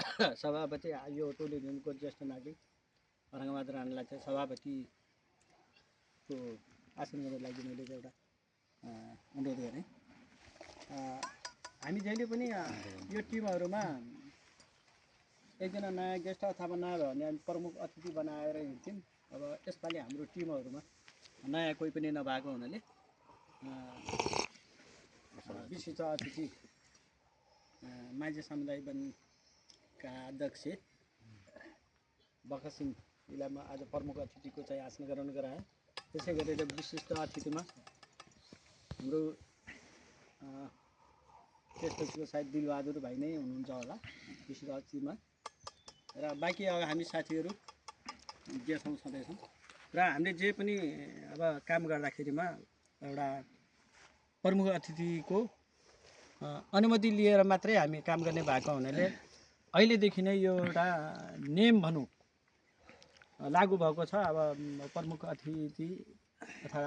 सभापति यो टोली युनियनको ज्येष्ठ नागरिक रङ्गबहादुर राणालाई चाहिँ सभापतिको आसन गर्नको लागि मैले एउटा अनुरोध गरेँ। हामी जहिले पनि यो टिमहरूमा एकजना नयाँ गेस्ट अथवा नयाँ भयो भने हामी प्रमुख अतिथि बनाएर हिँड्थ्यौँ। अब यसपालि हाम्रो टिमहरूमा नयाँ कोही पनि नभएको हुनाले विशिष्ट अतिथि माझे समुदाय वनका अध्यक्ष बखसिंह इलामा आज प्रमुख अतिथिको चाहिँ आसन ग्रहण गराए। त्यसै गरेर विशिष्ट अतिथिमा हाम्रो त्यसपछिको सायद दिलबहादुर भाइ नै हुनुहुन्छ होला विशिष्ट अतिथिमा, र बाँकी अब हामी साथीहरू जे छौँ सधैँ र हामीले जे पनि अब काम गर्दाखेरिमा एउटा प्रमुख अतिथिको अनुमति लिएर मात्रै हामी काम गर्ने भएको हुनाले अहिलेदेखि नै यो एउटा नेम भनौँ लागू भएको छ। अब प्रमुख अतिथि अथवा